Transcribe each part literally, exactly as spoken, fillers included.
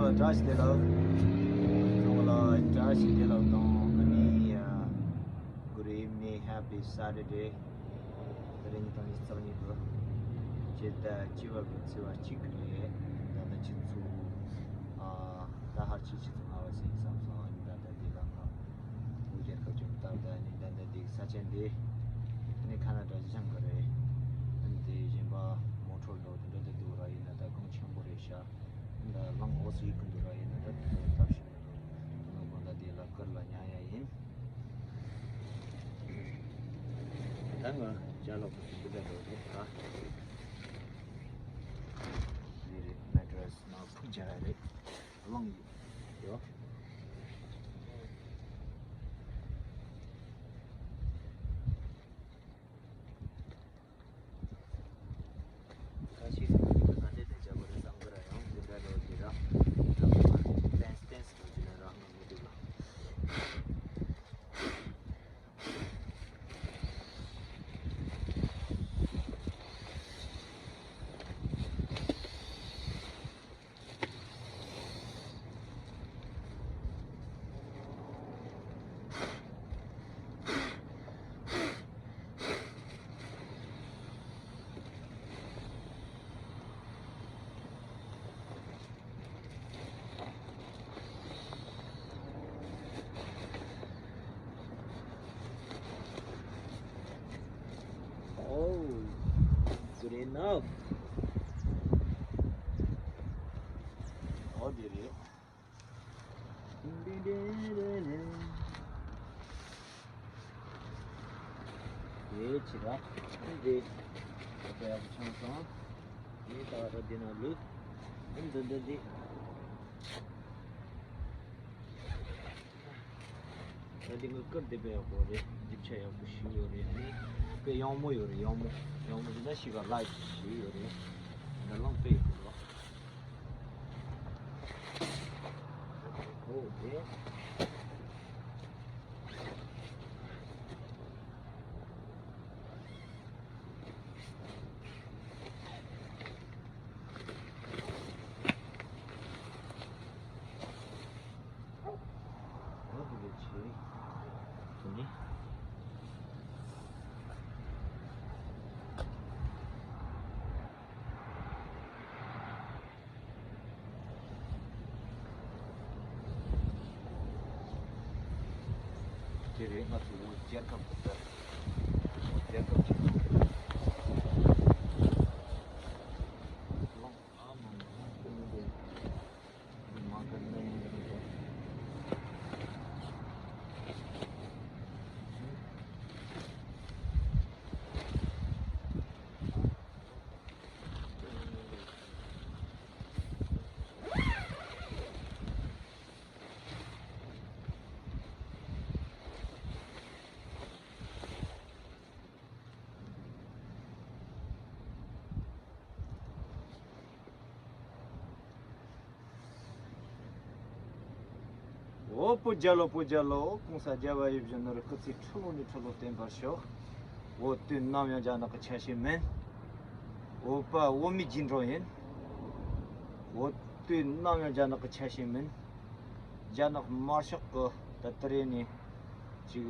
བཀྲ་ཤིས་བདེ་ལེགས། ཚང་མ་ལ་བཀྲ་ཤིས་བདེ་ལེགས་དང་ཨ་ནི། Good evening, happy Saturday. དེ་རིང་ཉིན་གྲངས་ཉི་ཤུ་རྩ་གཉིས་ཀྱི་ཕྱི་ཟླ་བཅུ་པ་གི་ཚེས་པ་གཅིག་རེད། ད་ལྟ་ཆུ་ཚོད་ཨ་ད་ཧར་ཆུ་ཆུ་ཚོད་ལྔ་པ་ཟིན་བསམ་སོང་། ཨ་ནི་ད་ལྟ་འདི་ལ་ང་བོད་རྒྱལ་ཁབ་ཅིག་ལྟར་ད་ནི་ད་ལྟ་འདི་ས་ཆ་འདི་ནི་ཁ་ན་ཌ་གཞུང་གི་རེད། ཨ་ནི་དེ་བཞིན་པ་མོ་ཊ་ལོ་དེ་འདྲ་དེ་འདུག་ར། ཡིན་ན་ད་གངས་ཆེན་པོ་རེད་ཤག་ད་གླིང་འོ་སི་ཡི་ཀུན་འདུག་ར། ཡིན་ན་ད་དེ་ལྟ་ཞིག་མི་འདུག་དེ་ནང་གང་ལྟར་དེ་ལ་ཀིར་ལ་ཉལ་ཡ་ཡིན། ད་ང་ཅ་ལག་པོ་ཞིག་འདི་འདྲ་འགྲོ་རེད་ད། འདི་རེད། མེ་ཊ་རེ་སི་ནང་ཕུག་རྒྱག་ཡ་རེད། གླིང་ཡོད། ཁ་ཤས་ཀྱིས་ག་འདྲས་དེ་བྱ་དགོས་རེད་བསམ་གི་ར། ཡང་འདི་འདྲ་འགྲོ་གི་ར། ཏན་ཏན་འགྲོ་གི་ན་རང་ངམ་མི་འདུག་ལ། Oh, good enough. Oh, did it. ཡེ་ཆི་ར། འདི་འདི་ཡག་པོ་བྱུང་སོང་། ངས་ད་བར་འདི་ན་ལུས། འདི་འདི་འདི། ད་འདི་ངའི་ཀིར་འདི་དཔེ་ཡག་པོ་རེད། རྒྱུ་ཆ་ཡག་པོ་ཞིག་ཡོད་རེད། ཨ་ནི་དཔེ་ཡང་མོ་ཡོད་རེད། ཡང་མོ་ཡང་མོ་ཞིག་ན་ཞིག་ག་ལ་ཞིག་ཡོད་རེད། ད་ལོང་དཔེ་ཡག་པོ་རེད། ཨོ་དེ། དེ་རེད། ང་ཚོ་རྒྱལ་ཁབ་ཀྱི་རྒྱལ་ཁབ་ཀྱི་འོ་བོད་རྒྱལ་ལོ། བོད་རྒྱལ་ལོ། གོང་ས་རྒྱལ་བ་ཡིད་བཞིན་ནོར་བུའི་སྐུ་ཚེ་ཁྲི་ལོ་ནས་ཁྲི་ལོ་བརྟན་པར་ཤོག་འོ་དུས་ནམ་ཡང་རྒྱ་ནག་གི་ཆ་ཤས་མིན། འོ་པ་འོ་མའི་རྗེས་འགྲོ་ཡིན། འོ་དུས་ནམ་ཡང་རྒྱ་ནག་གི་ཆ་ཤས་མིན། རྒྱ་ནག་དམར་ཤོག་གི་ད་ལྟ་རེ་ནས་ཅིག་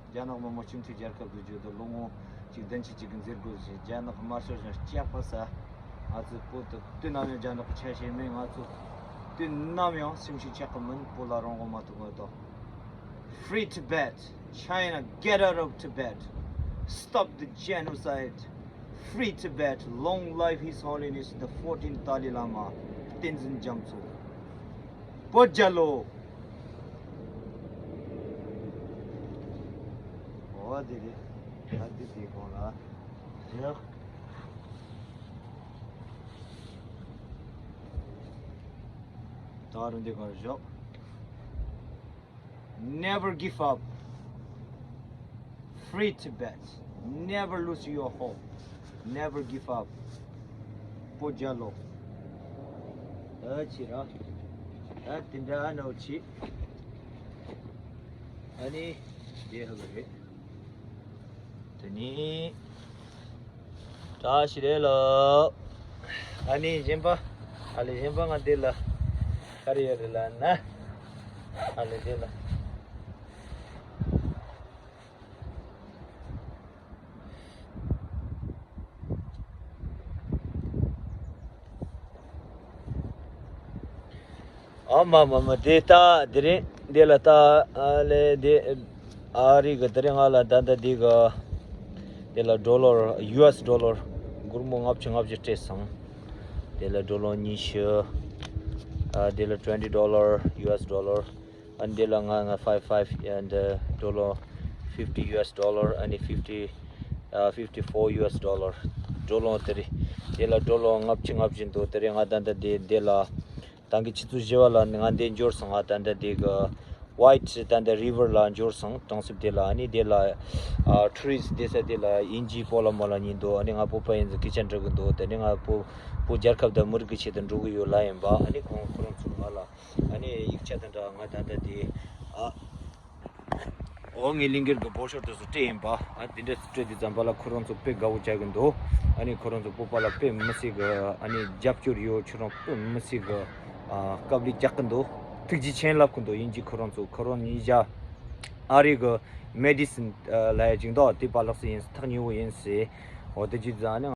རྒྱ་ནག་མི་དམངས་སྤྱི་མཐུན་རྒྱལ་ཁབ་ཏུ་བསྒྱུར་དུ་ལོ་ངོ་ཅིག་བདུན་ཅུ་ཅིག་གི་མཛད་སྒོ་བཞིན་རྒྱ་ནག་དམར་ཤོག་གཞུང་སྐྱག་པ་ཟ། ང་ཚོ་བོད་དུ་དུས་ནམ་ཡང་རྒྱ་ནག་གི་ཆ་ཤས་མེད། ང་ཚོ་དུས་ནམ་ཡང་སེམས་ཤུགས་ཆག་གི་མིན། བོད་ལ་རང་དབང་མ་ཐོབ་གོང་དུ། Free Tibet! China, get out of Tibet! Stop the genocide! Free Tibet! Long live His Holiness the fourteenth Dalai Lama! བསྟན་འཛིན་རྒྱ་མཚོ། བོད་རྒྱལ་ལོ། འོ་དེ་རེད། ད་དེ་དེ་གོང་ལ་ཡག་ད་རུང་དེ་གོང་ལ་ཞོག Never give up. Free Tibet. Never lose your hope. Never give up. བོད་རྒྱལ་ལོ། ད་ཅི་ར། ད་དེ་འདྲ་ནོ་ཅི། ཨ་ནི་དེ་ཧ་གི་རེད། དེ་ནི་བཀྲ་ཤིས་བདེ་ལེགས། ཨ་ནི་གཞན་པ། ཨ་ལེ་གཞན་པ་ང་འདི་ལ་ ག་རེ་ཡོད་རེད་ལབ་ན། ཨ་ལེ་དེ་ལ། ཨ་མ་མ་མ་དེ་ལྟ་དེ་རིང་དེ་ལ་ལྟ། ཨ་ལེ་དེ་ཨ་རི་གི་དེ་རིང་ང་ལ་ད་ལྟ་དེ་གི་དེ་ལ་ཌོ་ལར་ཡུ་ཨེས་ཌོ་ལར་སྒོར་མོ་ལྔ་བཅུ་ལྔ་བཅུ་སྤྲད་སོང་། དེ་ལ་ཌོ་ལར་ཉི་ཤུ། ཨ་དེ་ལ་twenty dollar US dollar། ཨ་འདི་ལ་ང་ང་five five and dollar fifty US dollar ཨ་ནི་fifty uh fifty four US dollar ཌོ་ལར་དེ་རེད། དེ་ལ་ཌོ་ལར་ལྔ་བཅུ་ལྔ་བཅུ་འདུག་དེ་རེད། ང་ད་ལྟ་དེ་དེ་ལ་ད་གི་ཆུ་ཚོད་བཞི་པ་ལ་ང་འདི་འབྱོར་སོང་། ང་ད་ལྟ་དེ་གི་ཝའིཊ་ད་ལྟ་རི་ཝར་ལ་འབྱོར་སོང་། གྲོང་གསེབ་དེ་ལ། ཨ་ནི་དེ་ལ་ཨ་ཊུ་རི་སི་ཊི་དེ་ས་དེ་ལ་དབྱིན་ཇིའི་སྤོ་ལགས་མོ་ལགས་གཉིས་འདུག་ཨ་ནི་ང་བོད་པ་ཡིན་ཙང་སྐད་ཆ་འདྲི་གི་འདུག་དེ་ནི་ང་བོད་བོད་རྒྱལ་ཁབ་དང་མི་རིགས་ཀྱི་ཆེད་དུ་འགྲོ་གི་ཡོད་ལབ་ཡིན་པ། ཨ་ནི་ཁོང་ཁོ་རང་ཚོ་ང་ལ་ཨ་ནི་ཡིག་ཆ་དང་འདྲ་ང་ད་ལྟ་དེ་ཨ། འོ་ངའི་གླིང་སྒེར་གྱི་བོ་ཤོར་དེ་ཚོ་སྤྲད་ཡིན་པ། ཨ་དེ་འདྲ་སྤྲད་དུས་ཙམ་པ་ལ་ཁོ་རང་ཚོ་དཔེ་དགའ་བོ་བྱ་གི་འདུག་ཨ་ནི་ཁོ་རང་ཚོ་བོད་པ་ལ་དཔེ་མི་སྲིད་གི་ཨ་ནི་རྒྱབ་སྐྱོར་ཡོད། ཁྱོད་རང་དཔེ་མི་སྲིད་གི་ཨ་དཀའ་ལས་རྒྱག་གི་འདུག་ཐུགས་རྗེ་ཆེ་ལབ་གི་འདུག་དབྱིན་ཇི་ཁོ་རང་ཚོ། ཁོ་རང་ཉིད་ཀྱ་ཨ་རི་གི་མེ་ཌི་སིན་ལབ་ཡ་ཅིག་འདུག་དེ་པ་ལགས་སུ་ཡིན། ཐག་ཉེ་བོ་ཡིན་ཟེར། འོ་དེ་ཅི་ཙང་ཨ་ནི།